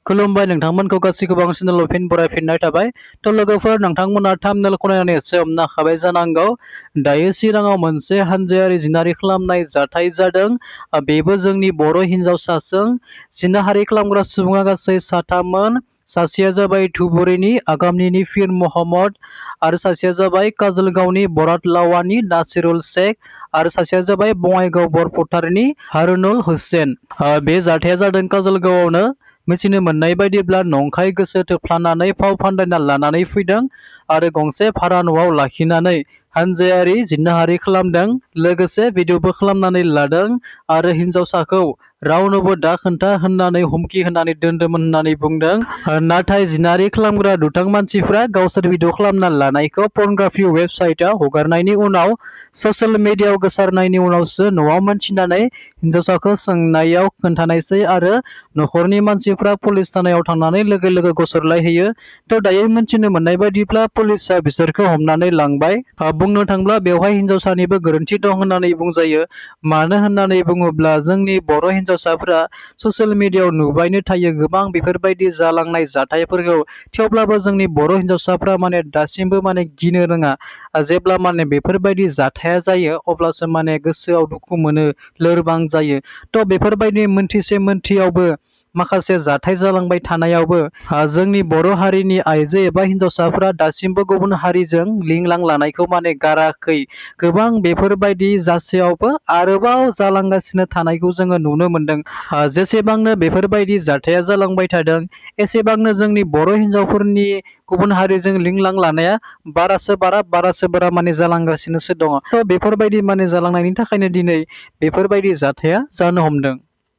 खुलुमबाय नोंथांमोनखौ गासैखौबो आं चेनेलाव फिन बरायफिननाय थाबाय। लोगोफोर, नोंथांमोना थाम्बनेलखौ नायनानै एसे हमनो हाबाय जानांगौ। दायो चिराङाव मोनसे हानजायारि जिनाहारि खालामनाय जाथाय जादों। बेबो जोंनि बर' हिन्जावसाजों। जिनाहारि खालामग्रा सुबुङा गासै साथाममोन। सासेया जाबाय धुबुरीनि आगामनिनि फिर महम्मद, आरो सासेया जाबाय काजलगावनि बरात लावानि नासिरुल शेख, आरो सासेया जाबाय बङाइगाव बरफथारनि हारुनुल हुसैन। बे जाथाया जादों काजलगावआवनो। मिथिनो मोननाय बायदिब्ला नंखाय गोसो थोफ्लानानै फाव फान्दायना लानानै फैदों आरो गंसे भारा न'आव लाखिनानै हानजायारि जिनाहारि खालामदों। लोगोसे भिडिअबो खालामनानै लादों आरो हिन्जावसाखौ रावनोबो दा खोन्था होननानै हुमखि होनानै दोनदोंमोन होननानै बुंदों। नाथाय जिनाहारि खालामग्रा दुथां मानसिफ्रा गावसोर भिडिअ खालामना लानायखौ पर्नग्राफि वेबसाइटआव हगारनायनि उनाव ससियेल मिडियायाव गोसारनायनि उनावसो न'आव मोनथिनानै हिन्जावसाखौ सोंनायाव खोन्थानायसै आरो न'खरनि मानसिफ्रा पुलिस थानायाव थांनानै लोगो लोगो गसरलायहैयो। दायो मोनथिनो मोननाय बायदिब्ला पुलिसआ बिसोरखौ हमनानै लांबाय। बुंनो थांब्ला बेवहाय हिन्जावसानिबो गोरोन्थि दं होननानै बुंजायो। मानो होननानै बुङोब्ला जोंनि बर' हिन्जावसाफोरा ससियेल मिडियायाव नुबायनो थायो गोबां बेफोरबायदि जालांनाय जाथायफोरखौ। थेवब्लाबो जोंनि बर' हिन्जावसाफ्रा दासिमबो गिनो रोङा। जेब्ला बेफोरबायदि जाथाया जायो अब्लासो गोसोआव दुखु मोनो, लोरबां जायो। बेफोरबायदि मोनथिसे मोनथियावबो माखासे जाथाय जालांबाय थानायावबो जोंनि बर' हारिनि आइजो एबा हिन्जावसाफ्रा दासिमबो गुबुन हारिजों लिंलां लानायखौ गाराखै। गोबां बेफोरबायदि जासेयावबो आरोबाव जालांगासिनो थानायखौ जोङो नुनो मोनदों। जेसेबांनो बेफोरबायदि जाथाया जालांबाय थादों एसेबांनो जोंनि बर' हिन्जावफोरनि गुबुन हारिजों लिंलां लानाया बारासो बारा जालांगासिनोसो दङ। बेफोरबायदि जालांनायनि थाखायनो दिनै बेफोरबायदि जाथाया जानो हमदों।